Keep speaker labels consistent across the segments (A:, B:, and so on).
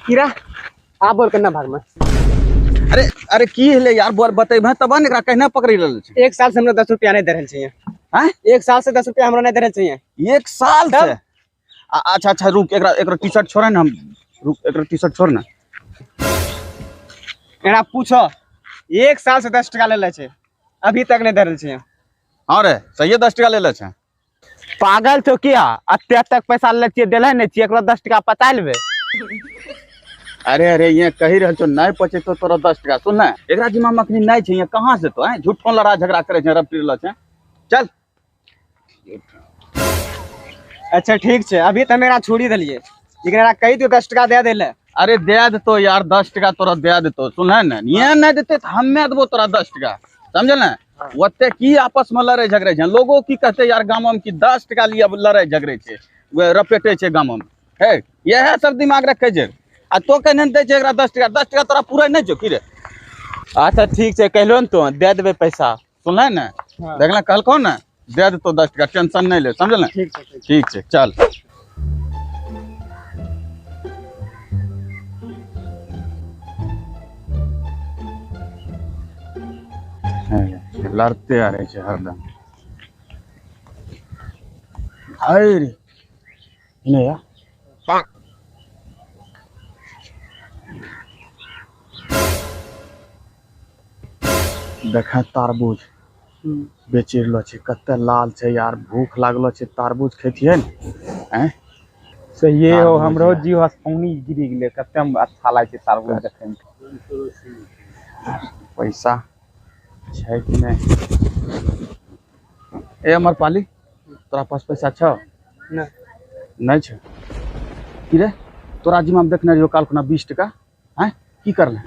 A: कीरा आ बोल केना भागमे।
B: अरे अरे की हेले यार, बोल बतेबे तब ने, एकरा कहना पकड़ि रहल छै।
A: एक साल से हमरा 10 रुपया नहीं दे रहल छै।
B: हैं?
A: एक साल से 10 रुपया हमरा नहीं दे रहल छै।
B: एक साल से?
A: तब?
B: अच्छा अच्छा रुक, एकरा एकरा टी शर्ट छोड़े ना हम, रुक एकरा टी शर्ट छोड़ ना।
A: एकरा पूछो, एक साल से 10 टका लेले छै, अभी तक नहीं दे रहल छै।
B: हाँ रे सही 10 टका लेले छै।
C: पागल छौ किया, अते तक पैसा ले छियै, देले नहीं छियै, एकरा 10 टका पचा लेबै।
B: अरे अरे ये कही रहल छौ नहीं पचेतो तोरा 10 टका। सुन ना, एकरा जिम्मा में अखनी नहीं छै, ये कहाँ से तो हैं झूठो लड़ा झगड़ा करे छै, रपटी रहल छै। चल।
A: अच्छा ठीक छै, अभी तऽ मेरा छोड़ी देलियै, लेकिन एकरा कही दियौ 10 टका दे देले।
B: अरे दे देतो यार, 10 टका तोरा दे देतो। सुन है ना, ये नहीं देते तो हमें देबो तोरा 10 टका, समझल ना? ओते की आपस में लड़े झगड़े छै, लोगो की कहते यार गाम में कि 10 टका लिए लड़े झगड़े छै, वे रपेटे छै गाम में। हे यह सब दिमाग रखे छै। आ तो कहने दै छै एकरा 10 टका, 10 टका तोरा पूरा नहीं छौ की रे?
C: अच्छा ठीक छै, कहलो ने तो दे देबै पैसा।
B: सुनलै ने?
A: हाँ।
B: देखला कहलको ने दे देतो 10 टका, टेंशन नहीं ले, समझल ने?
A: ठीक छै, ठीक।
B: ठीक छै चल। लड़ते आ रहे छै हरदम। अरे नहीं यार। देखा तरबूज बेची रहलो छै, कते लाल छै यार, भूख लागलो छै, तरबूज खेतियै ने? हैं?
C: सही हो,
B: तरबूज
C: हमरो
B: यार।
C: जीव हस पानी गिरी गेलै, कते अच्छा लागै छै तरबूज देखै में।
B: पैसा छै कि नहीं? ए अमर पाली, तोरा पास पैसा छौ?
A: नहीं।
B: नहीं छौ? की रे तोरा जिम्मा में देखने रहियो काल खुना 20 टका, हैं की करले?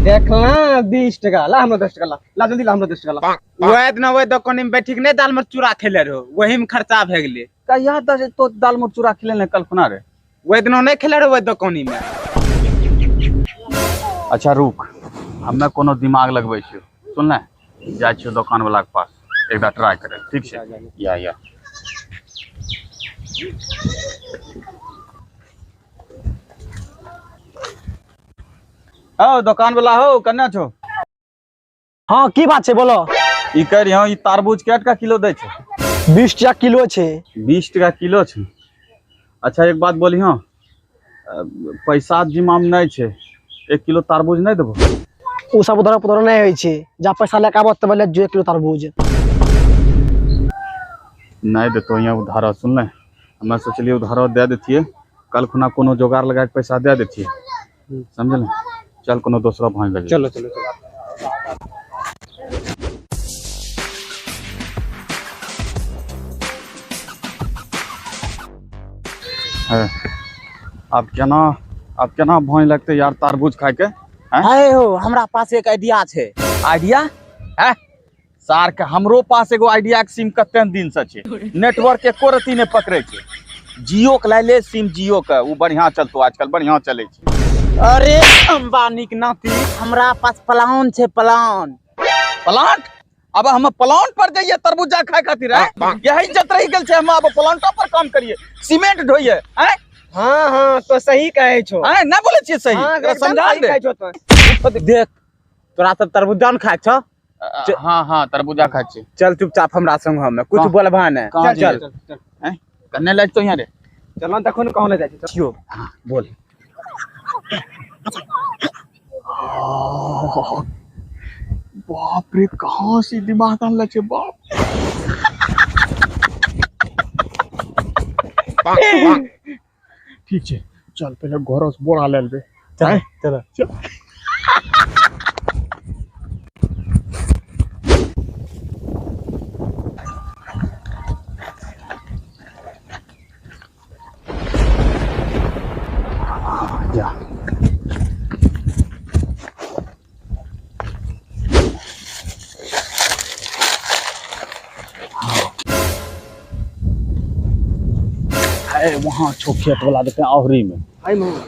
A: देखला 20 टका, ला हमरो 10 टका, ला ला जल्दी ला हमरो 10 टका ला।
C: वह दिना वही दुकान में बैठी के नहीं दाल मर चूरा खेले रहो, वही में खर्चा भए गेलै।
B: कहिया दस तो दाल मोर चूरा खेले ने कल खुना रे?
C: वही दिना नहीं खेले रहो वही दुकान में।
B: अच्छा रुक, हमे कोनो दिमाग लगबै छियौ, सुन ने, जाइ छियौ दोकान वाला के पास, एक बार ट्राई करे, ठीक छै? या या हो दोकान वाला हो, कन्ना छौ?
D: हाँ की बात छै बोलो।
B: ई कह रही हूँ, ई तरबूज कै टका किलो दै छै?
D: 20 टका किलो छै।
B: 20 टका किलो छै। अच्छा एक बात बोली हूँ, पैसा जिम्मा में नहीं छै, 1 किलो तरबूज नहीं देबो?
D: उ सब उधर पुधर नहीं होइ छै, जा पैसा लेके आबो तब ले जो 1 किलो तरबूज।
B: नहीं देतो यहाँ उधारो, सुन ले, हमें सोचलिए उधारो दे देतिए, कल खुना कोनो जोगाड़ लगा के पैसा दे देतिए, समझल? चल कोनो दोसरा भाई लगे।
A: चलो चलो चलो।
B: है। अब केना भाई लगते यार तरबूज खाए के? हैं?
C: अरे हो, हमरा पास एक आइडिया छै।
B: आइडिया? हैं? सार के हमरो पास एगो आइडिया के सिम कते दिन से छै, नेटवर्क एको रति नहीं पकड़े छै। जियो के लाइले सिम, जियो के उ बढ़िया चलतो, आजकल बढ़िया चले छै।
C: अरे अंबानी के नाती, हमरा पास प्लान छै, प्लान।
B: प्लान? अब हम प्लान पर जाइए तरबूजा खाए खातिर, हैं? यही इज्जत रही गेल छै, हम अब प्लांटो पर काम करिए, सीमेंट ढोइए, हैं?
A: हाँ हाँ तो सही कहे छो।
B: हैं, ना बोले छियै सही?
A: हाँ,
B: एकरा
A: एकदम
B: समझा
A: सही
B: दे।
A: कहे छो तो।
C: देख तोरा सब तरबूजा न खाए छौ?
B: हाँ हाँ तरबूजा खाए छी।
C: चल चुपचाप हमरा संग, हमे कुछ
B: कहाँ?
C: बोलबा नै।
B: कहाँ
C: चल, चल।
A: चल, चल।
B: हैं? कन्ने लग तो यहाँ रे।
A: चलो देखो न कहाँ ले जाइ छै।
C: छियो।
B: हाँ, बोल। बाप रे, कहाँ से दिमाग आनले छै बाप।
E: ठीक छै, चल पहले घर से बोरा ले लेबै।
C: चल, चल।
E: चल।
B: जा। ए वहाँ छो खेत वाला देखे औहरी में।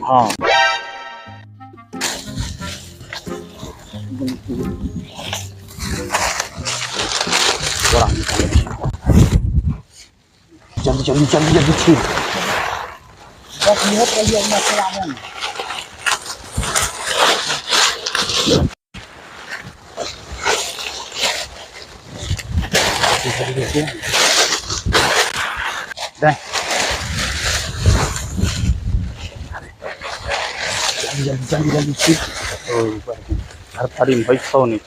B: हाँ बोरा निकालै छी। जल्दी जल्दी जल्दी जल्दी छी। दे। जल्दी जल्दी जल्दी जल्दी छी। ओ धरफड़ी में बैठो नहीं।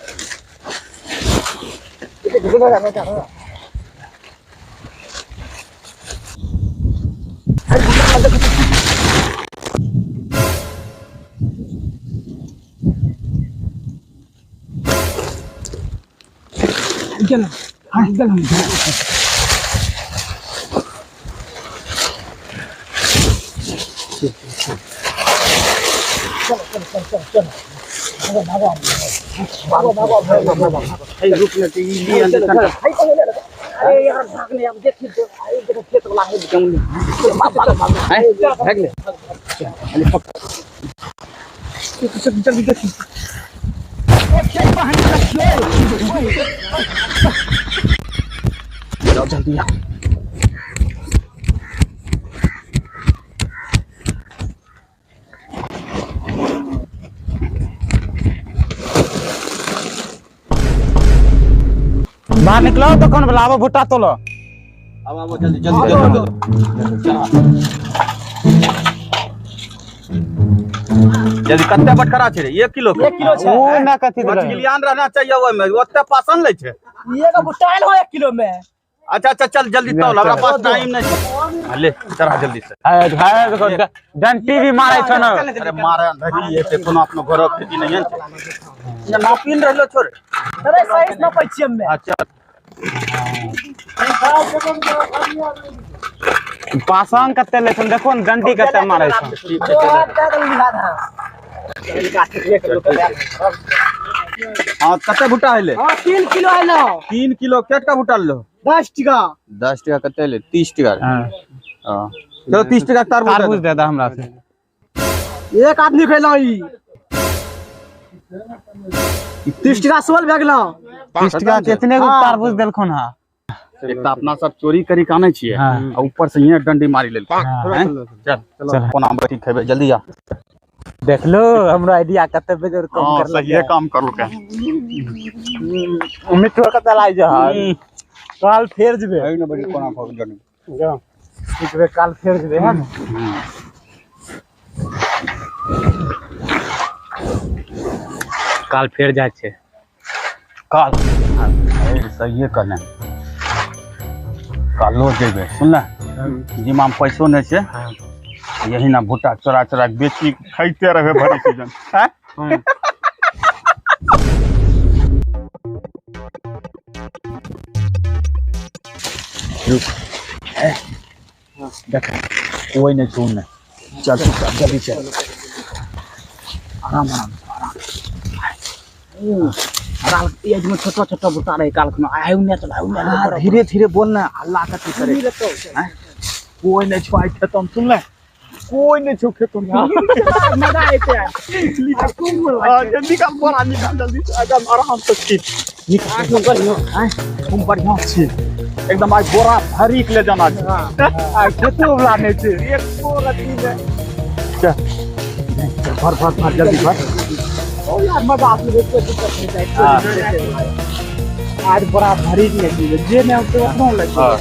B: जल्दी आ।
C: बाहर निकलो दुकान वाला, आबो भुट्टा तोलो।
B: अब आबो जल्दी जल्दी जल्दी जल्दी। कते बटखरा छै रे? 1 किलो के?
A: 1 किलो छै।
C: ओ ना कथी देलक?
B: मछलियान रहना चाहिए ओहिमे, ओते पसंद लै छै।
A: एगो भुट्टा आयल हो 1 किलो में।
B: अच्छा अच्छा चल जल्दी तौल, हमरा पास टाइम नहीं छै। ले चढ़ा जल्दी से।
C: हाय हाय देखो डंटी भी मारै छौ न।
B: अरे मारे अंधेरी है ते कोनो अपनो घरक खेती नहीं है। ये नापिन रहलो छोड़।
A: अरे साइज ना पैछी हम्मे।
B: अच्छा
C: पासान कते लै छौ देखो न, डंटी कते मारै छौ।
B: हां कते भुट्टा हेले?
A: हां 3 किलो हेलो।
B: 3 किलो केटका भुट्टा लो?
A: 10 टका।
B: 10 टका कते ले? 30 टका।
C: हां
B: हां चलो 30 टका तरबूज
C: तरबूज दे दे हमरा से।
A: एक आदमी खेलो ई 30 टका सोल भए गेलो।
C: 30 टका कितने गो तरबूज देलखुन हां?
B: एक त अपना सब चोरी करी के आनै छियै आ ऊपर से ये डंडी मारी लेल। चल चल कोना बैठी खेबै जल्दी आ।
C: देख लो हमरा आइडिया कते बेजोर काम
B: हां
C: करलकै।
B: सही काम करलकै।
C: मिट्टू कते लाइ जा काल फेर जबे।
B: है न बड़ी कोना भग जनी।
C: जा एक बेर काल फेर जबे है न। काल फेर जाइ छै।
B: काल सही कहने कालो जेबे सुन ना, जिमा में पैसो नहीं छै, यही ना भुट्टा चोरा चोरा बेची खाइते रहे भरी सीजन। रुक देख कोई नहीं छू नहीं, चल चुपचाप जल्दी चल, आराम आराम आराम। ये छोटा छोटा भुट्टा रहे काल खनो आयु ने चल आयु ने धीरे धीरे बोल ना, हल्ला कथी करे कोई नहीं छो आई खेतम सुन ले, कोई नहीं छो खेतम
A: मजा आते है।
E: जल्दी काम बोरा निकाल जल्दी, एकदम आराम से छी
B: निकाल।
E: हम बढ़िया छी एकदम, आज बोरा भरी के ले जाना छै।
C: आ खेतो वाला नहीं छै
E: एको रत्ती ने। चल भर भर भर जल्दी भर।
A: ओ यार मजा आते है, कोई दिक्कत नहीं है। आज बड़ा भरी नहीं जे नहीं होते वो लगे।
B: हां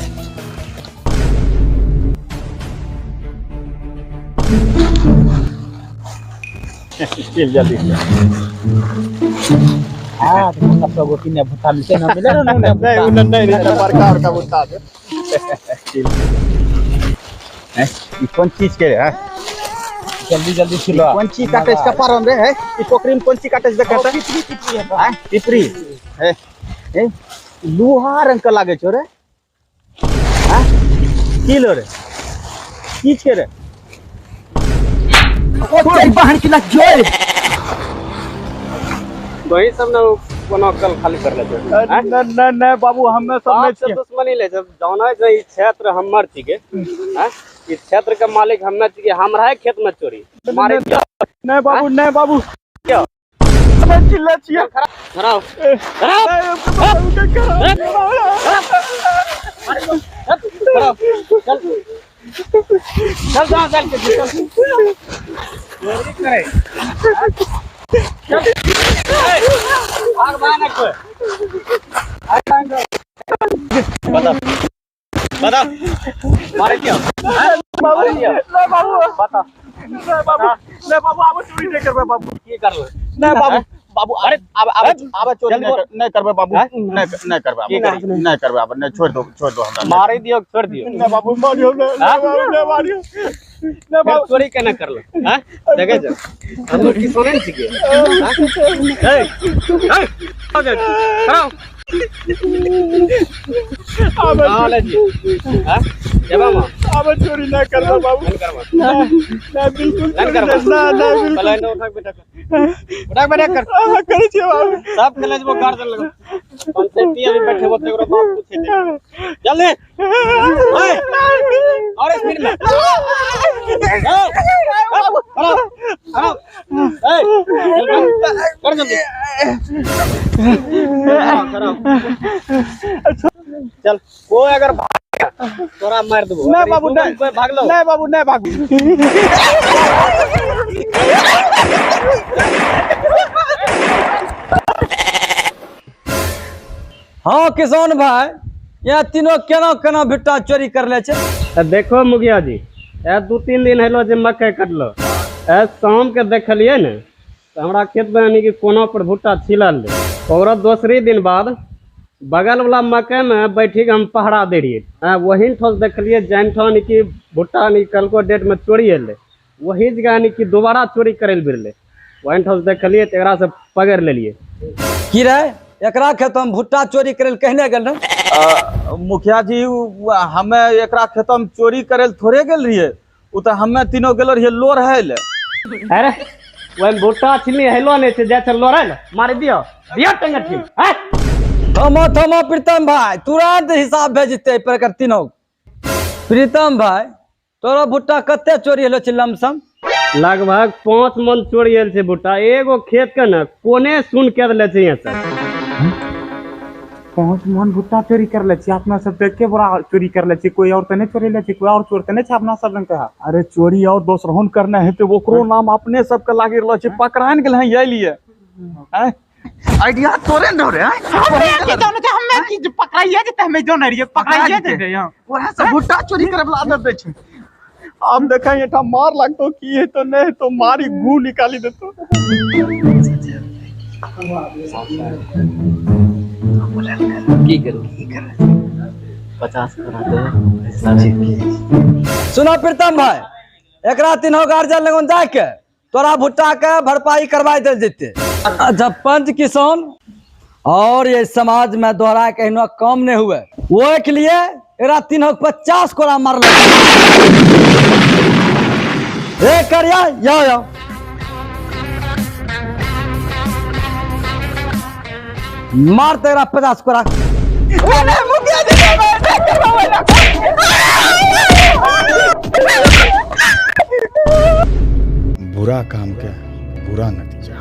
B: चल जल्दी।
C: हां तो सब गोटी ने भुट्टा मिलते ना मिले ना
E: नहीं नहीं नहीं नहीं बड़का बड़का भुट्टा छै।
B: हैं ई कोन चीज के है?
C: जल्दी जल्दी छिलो।
B: कोन चीज काटे इसका पारन रे है? ई पोखरी में कोन चीज काटे छै देखत?
A: पिपरी पिपरी है।
B: हैं पिपरी है ए लोहा रंग के लागे छो रे। हैं की लो रे की छे रे?
A: ओ तेरी बहन की लग जोए
F: वही सब ना
A: कोना कल खाली कर ले छै
E: नहीं नहीं नहीं बाबू हमें सब
A: बाप
E: नहीं
A: से
E: छियै।
A: दुश्मनी ले जब जाना छै ई क्षेत्र हमर छिके हैं ई क्षेत्र के मालिक हमे छिके हमरा है खेत में चोरी मारे दियो
E: नहीं बाबू नहीं बाबू
A: क्यों?
E: हमे चिल्ला छियै
A: खराब खराब चल चल जा चल के चल चोरी करे चल भाग भाग ना कोई बता बता मारे क्यों
E: बाबू
A: मारे दियो
E: नहीं बाबू
A: बता
E: नहीं बाबू नहीं बाबू आब चोरी नहीं करबै बाबू
A: की करल
E: नहीं बाबू बाबू
A: अरे
B: आब आब आब चोरी
A: जल्दी
B: नहीं
A: बोल।
B: नहीं करबै बाबू
A: हैं?
B: नहीं नहीं करबै
A: की
B: आब
A: करी?
B: नहीं करबै आब नहीं छोड़ दो छोड़ दो हमरा
A: मारे दियो छोड़ दियो
E: नहीं बाबू मारियो नहीं
A: हाँ?
E: नहीं बाबू नहीं मारियो नहीं
A: फिर
E: बाबू
A: चोरी केना करल हैं देखे जा हम लोग किसाने ने छिके हैं ए ए आओ जा कराओ
E: आब
A: कहाँ ले जी हैं जेबा मां
E: आब चोरी नहीं करबै बाबू
A: नहीं करबा
E: नहीं नहीं बिल्कुल
A: नहीं
E: चोरी
A: करबा
E: नहीं नहीं नहीं बिल्कुल
A: पहले ने उठा बैठा कर उठा बैठा कर
E: अहाँ करै छियै बाबू
A: सब के ले जबो गार्ड लगो पंचायती अभी बैठे हो तेरो बाप पूछे दे जल्दी ओए और स्पीड में ए करो करो ए कर जल्दी करो चल कोई अगर भाग गया, तोरा मार देबो
E: नहीं बाबू नहीं
A: कोई भागलो
E: नहीं बाबू नहीं भागू
F: हाँ किसान भाई यहाँ तीनों केना केना भुट्टा चोरी कर ले छै
A: तऽ देखो मुखिया जी ए 2-3 दिन हेलो जे मकई कटलो ए शाम के देखलिए ने तऽ हमरा खेत में यानी कि कोनो पर भुट्टा छिलल रहे ओकरा दोसरी दिन बाद बगल वाला मकई में बैठी के हम पहरा दे रहिए वही ठोस देखलिए जैन ठो यानी कि भुट्टा यानी कलको डेट में चोरी एलै वही जगह यानी कि दोबारा चोरी करे लए भिड़लै वही ठोस देखलिए तऽ एकरा से पकड़ लेलिए
F: की रे एकरा खेत में भुट्टा चोरी करे कहने गेल रहे
B: मुखिया जी हमे एकरा खेत में चोरी करे लए थोड़े गेल रहिए उ तऽ हमे तीनों गेल रहिए लो रहै ले
A: अरे वही भुट्टा छिलनी हेलो नहीं छै जाइ छै लोड़ै लए मारि दियौ दियौ टेंगर ठीक हैं
F: थमो थमो प्रीतम भाई तुरंत हिसाब भेजते पर एकर तीनों प्रीतम भाई तोरा भुट्टा कते चोरी होलो छै लमसम
A: लगभग 5 मन चोरी आयल छै भुट्टा एगो खेत के ने कोने सुन के देले छै यहाँ से
C: 5 मन भुट्टा चोरी कर ले छी अपना सब देख के बड़ा चोरी कर ले छी कोई और त नहीं चोरी ले छी कोई और चोर त नहीं छै अपना सब रंग के
E: अरे चोरी और दोसरहुन करना हेतै ओकरो नाम अपने सबके लागि रहल छै पकड़ान गेल हैं यही लिए हैं? आइडिया तोरे ने रे
C: हमे की पकड़ाइए जेतै हमे जोन रहिए
E: पकड़ाइए जेतै, वएह सब भुट्टा चोरी करे वाला आदत दै छै आब देखै एठा मार लागतो की हेतो नहीं हेतो मारी गू निकाली देतो
G: की करू 50 करा दे
F: सुनो प्रीतम भाई एकरा तीनों गार्जियन लगन जाके तोरा भुट्टा के भरपाई करवाई दिल जेते अच्छा पंच किसान और ये समाज में दोहरा के एहनो काम नहीं हुए वो के लिए एकरा तीनों 50 कोड़ा मारल ए करिया याओ याओ मार तेरा 50 कोड़ा
H: बुरा काम के बुरा नतीजा।